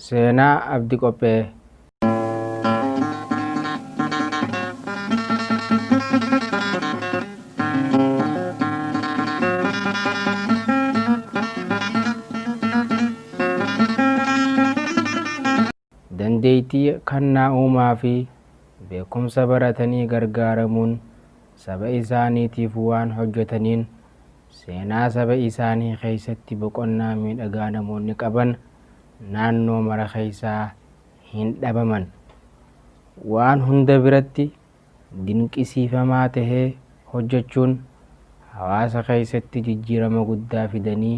Seenaa Abdi Qophee. Dandeeytii kannaa uumaa fi beekumsa baratanii gargaaramuun saba isaaniitiif waan hojjetaniin seenaa saba isaanii keessatti boqonnaa miidhagaa namoonni qaban naannoo mara keessaa hin dhabaman. Waan hunda biratti dinqisiifamaa tahee hojjechuun hawaasa keessatti jijjiirama guddaa fidanii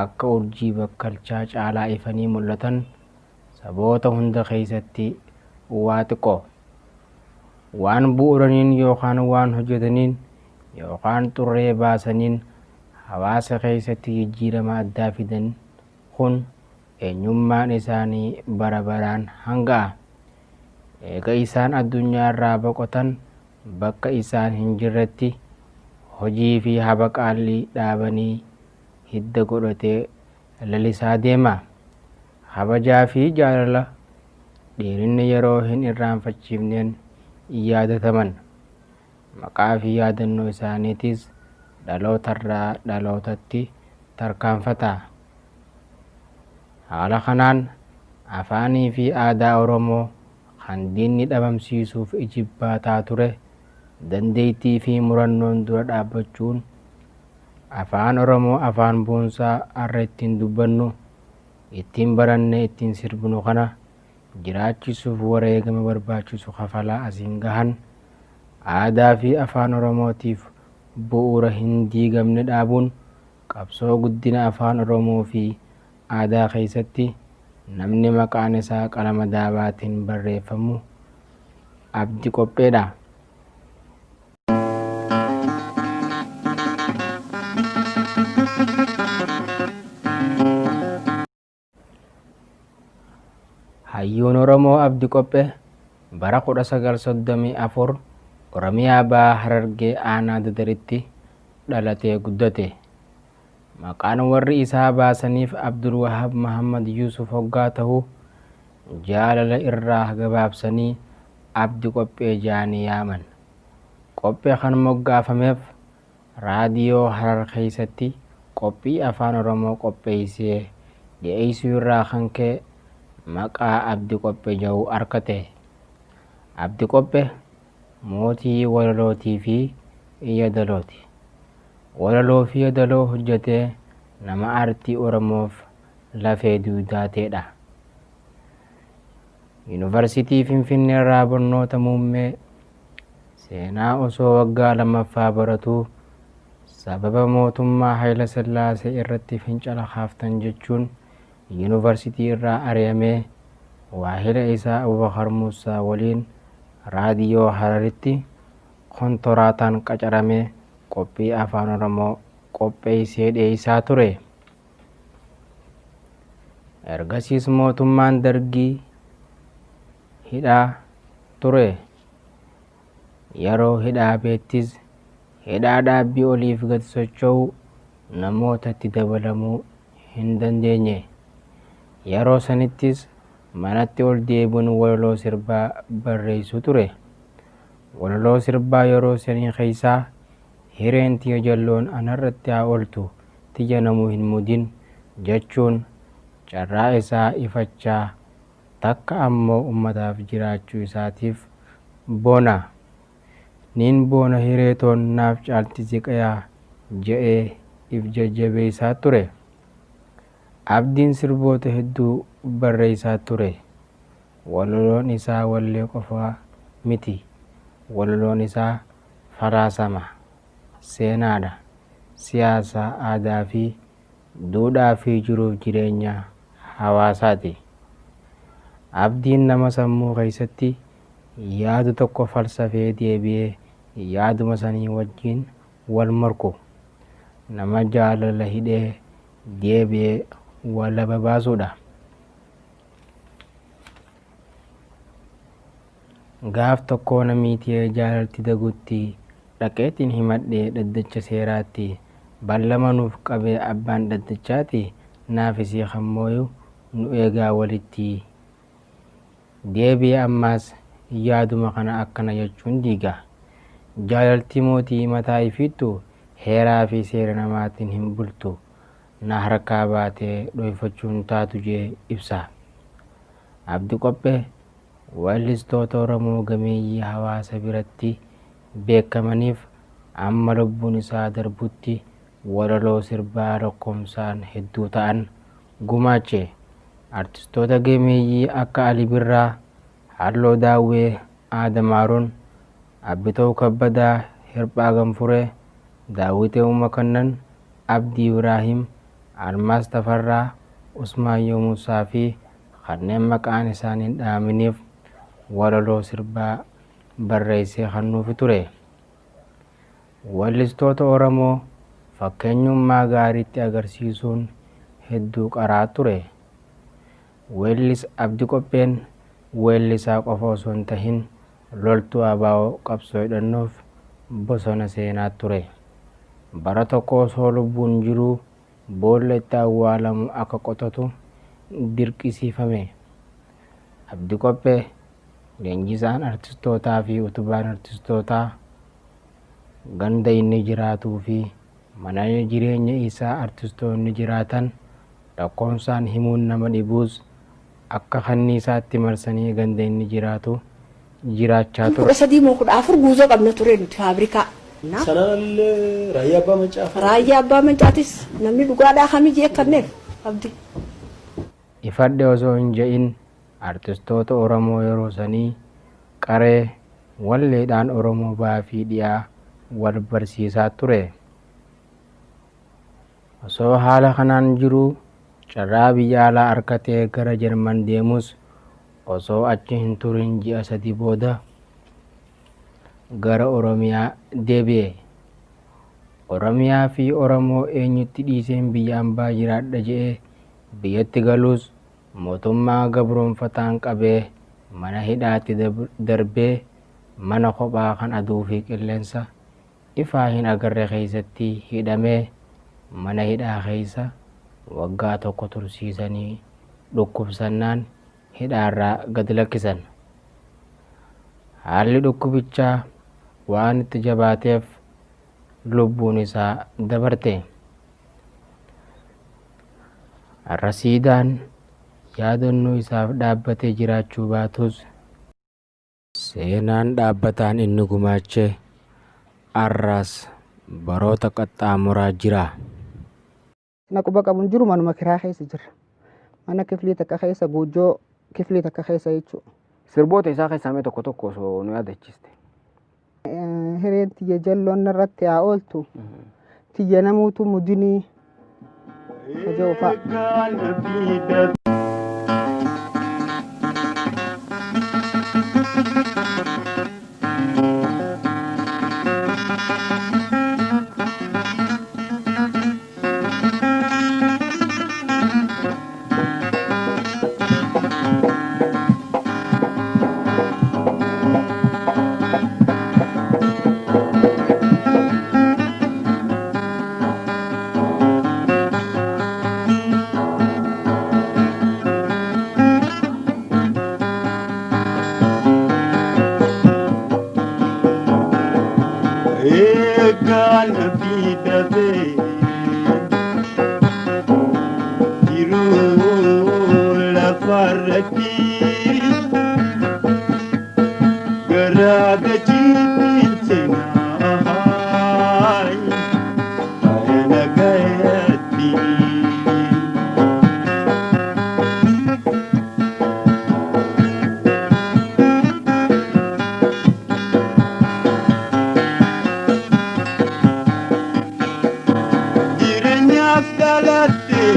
akka urjii bakkalchaa caalaa ifanii mul'atan saboota hunda keessatti waa xiqqoo. Waan bu'uraniin yookaan waan hojjetaniin yookaan xurree baasaniin hawaasa keessatti jijjiirama addaa fidan kun eenyummaan isaanii bara baraan hanga'a. Eega isaan addunyaa irraa boqotan bakka isaan hin jirretti hojii fi habaqaalli dhaabanii hidda godhatee lalisaa deema. Kabajaa fi jaalala dheerinni yeroo hin irraanfachiifneen yaadataman. Maqaa fi yaadannoo isaaniitis dhalootarraa dhalootatti tarkaanfata. Haala kanaan afaanii fi aadaa Oromoo kan diinni dhabamsiisuuf ijibbaataa ture dandeettii fi murannoon dura dhaabbachuun afaan Oromoo afaan boonsaa har'a ittiin dubbannu, ittiin barannee ittiin sirbinu kana jiraachisuuf wareegama barbaachisu kafalaa asiin gahan aadaa fi afaan Oromootiif bu'uura hin diigamne dhaabuun qabsoo guddina afaan Oromoo fi aadaa keessatti namni maqaan isaa qalama daabaatiin barreeffamu Abdi Qopheedha. Hayyuun Oromoo Abdi Qophee bara 1934 Oromiyaa Baha Harargee Aanaa Dadaritti dhalatee guddate. Maqaan warri isaa baasaniif Abdulwahaab Mahammad Yuusuf hoggaa tahu, jaalala irraa gabaabsanii Abdi Qophee jaanii yaaman. Qophee kan moggaafameef Raadiyoo Harar keessatti qophii Afaan Oromoo qopheessee dhiyeessuu irraa kan ka'e maqaa Abdi Qophe ja'u arkate. Abdi Qophe mootii walalootii fi yadalooti. Walaloo fi yadaloo hojjetee nama aartii Oromoof lafee duudaa ta'edha. Yuunivarsiitii Finfinneerraa barnoota muummee seenaa osoo waggaa lammaffaa baratuu sababa mootummaa Hayila Sillaasee irratti fincila kaaftan jechuun yuunivarsiitii irraa ari'amee waahila isaa Abubakar Muussaa waliin raadiyoo Hararitti kontoraataan qacaramee qophii Afaan Oromoo qopheessee dhiyeessaa ture. Ergasiis mootummaan Dargii hidhaa ture. Yeroo hidhaa beettis hidhaa dhaabbii oliif gad socho'u namootatti dabalamuu hin dandeenye. Yeroo sanittis manatti ol deebi'uun walaloo sirbaa barreessuu ture. Walaloo sirbaa yeroo sanii keessaa Hireen tiya jalloon anarratti haa ooltu tiyya namuu hin mudin jechuun carraa isaa ifachaa takka ammoo ummataaf jiraachuu isaatiif boona. Nin boona hiree toon naaf caalti ziqayaa je'ee if jajjabeeysaa ture. Abdiin sirboota hedduu barreeysaa ture. Walaloon isaa wallee qofa miti. Walaloon isaa falaasama, seenaadha, siyaasa, aadaa fi duudhaa fi jiruuf jireenya hawaasaati. Abdiin nama sammuu keessatti yaada tokko falsafee deebi'ee yaaduma sanii wajjin wal morku. Nama jaalala hidhee deebi'ee walaba baasuudha. Gaaf tokkoo namiitiyee jaalalti dagutti dhaqeetiin himadhee dhaddacha seeraatti ballama nuuf qabee abbaan dhaddachaati naaf isii kan mooyu nu eegaa walitti. Deebi'ee ammaas yaaduma kana akkana jechuun diiga. Jaalalti mootii mataa ifiittu heeraa fi seera namaatiin hin bultu, na harkaa baatee dhoyfachuun taatu jee ibsa. Abdi Qophee weellistoota Oromoo gameeyyii hawaasa biratti beekamaniif amma lubbuun isaa darbutti walaloo sirbaa lakkoofsaan hedduu ta'an gumaache. Artistoota gameeyyii akka Ali Birraa, Halloo Daawwee, Aadam Haaruun, Abbitoo Kabbadaa, Hirphaa Ganfuree, Daawitee Umakannan, Abdii Ibraahim, Almaas Tafarraa, Usmaayyoo Muusaa fi kanneen maqaan isaanii hin dhahaminiif walaloo sirbaa barreessee kennuufi ture. Weellistoota Oromoo fakkeenyummaa gaariitti agarsiisuun hedduu qaraa ture. Weellis Abdi Qopheen weellisaa qofa osoo hin tahin loltuu ABO qabsoo hidhannoof bosona seenaa ture. Bara tokko osoo lubbuun jiruu boolla itti awwaalamu akka qotatu dirqisiifame. Abdi Qophee leenjisaan artistootaa fi utubaan artistootaa ganda inni jiraatuu fi mana jireenya isaa artistoonni jiraatan lakkoofsaan himuun nama dhibuus akka kanniisaatti marsanii ganda inni jiraatu jiraachaa ture. 13 moo 14 guuzoo qabna ture nuti faabrikaa. Sanaan raayyaa abbaa mancaa. Raayyaa abbaa mancaatis namni dhugaadhaa kamii jeekkanneef abdi. Ifadhe osoo hin je'in artistoota Oromoo yeroo sanii qaree walleedhaan Oromoo ba'aa fi dhiyaa wal barsiisaa ture. Osoo haala kanaan jiruu carraa biyya alaa harkatee gara Jarman deemus osoo achi hin turin ji'a 3 booda gara Oromiyaa deebi'e. Oromiyaa fi Oromoo eenyutti dhiiseen biyya ambaa jiraadha je'ee biyyatti galuus mootummaa gabroonfataan qabee mana hidhaatti darbee mana kophaa kan aduu fi qilleensa ifaa hin agarre keessatti hidhamee mana hidhaa keessa waggaa tokko tursiisanii dhukkubsannaan hidhaarraa gad lakkisan. Haalli dhukkubichaa waan itti jabaateef lubbuun isaa dabarte. Rasiidaan yaadannoo isaaf dhaabbatee jiraachuu baatus seenaan dhaabbataan inni gumaache arraas baroota qaxxaamuraa jira. Na quba qabu hin jiru, manuma kiraa keessa jira. Mana kiflii takka keessa, guujjoo kiflii takka keessa jechuudha. Sirboota isaa keessaa mee tokko tokko osoo nu yaadachiiste. Hireen tiyya jalloon irratti haa ooltu. Tiyya namuutu mudinii. Kaja'u fa'a. Eegaan dafee jiruu lafarratti garaa gachiitiin seenaa ayana gayatti. Jireenyaaf dhalattee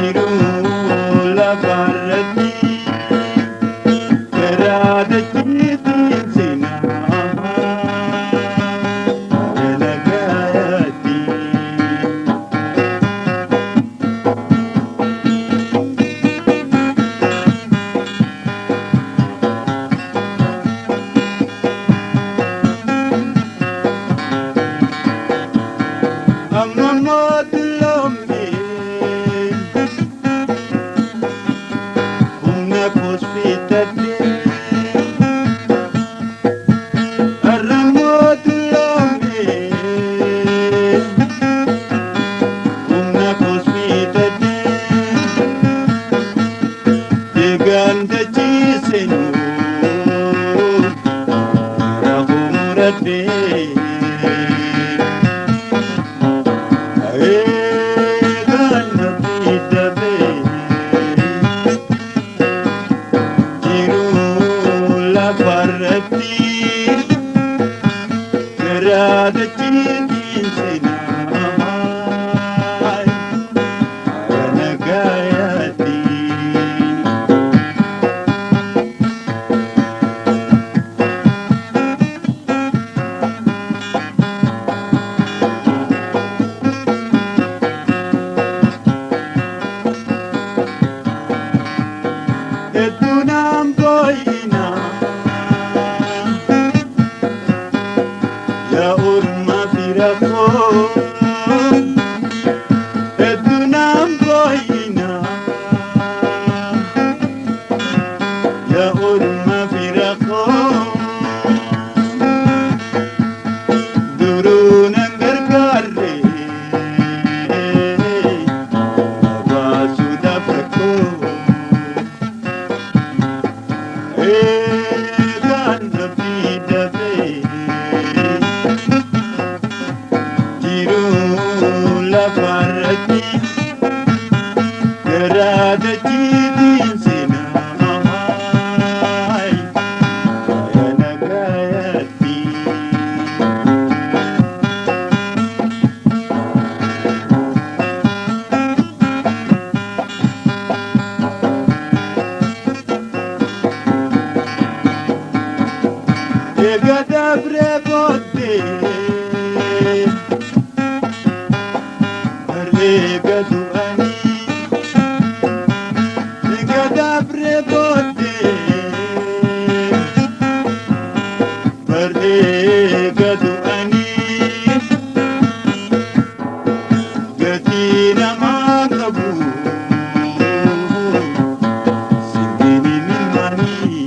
Jiruu lafarratti garaa dachiitiin seenaa nagayaatti. Amma mootuloomne humna koosfitadhe. Har'a mootuloomne humna koosfitadhe. Deegaan dachiisenu karaa humradhe. Edunam boyina ya urma firako Edunam boyina ya urma firako Durunan gargarre Abasuda frako Egaa booddee Eega du'anii Egaa dabree booddee Eega du'anii Gatii namaa qabu Simbini milmaanii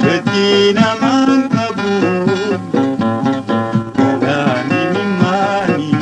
Gatii namaan qabu galaani mimmaanii.